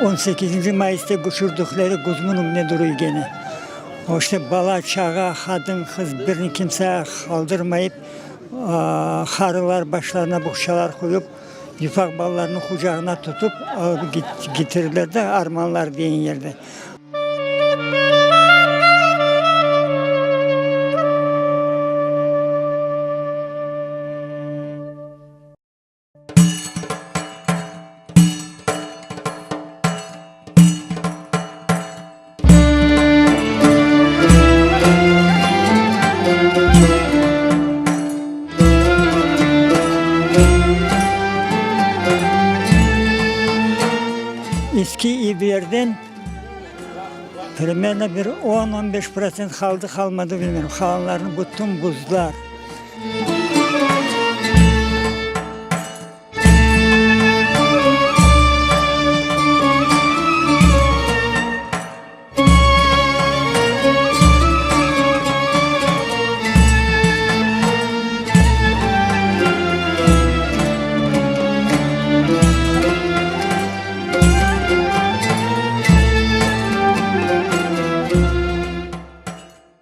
On sekizinci mayısta köçürdikleri küzgü ögüne duruy gene. O işte bala-çağa, qadın-qız birini kimse qaldırmayıp, qarılar başlarına boğçalar qoyıp, ufaq balalarnı qucağına tutıp alıp ketirdiler de armanlar degen yerde. Eski evlerden primerno bir on, on beş protsent qaldı, qalmadı bilmeyim. Qalanlarını bütün buzdılar.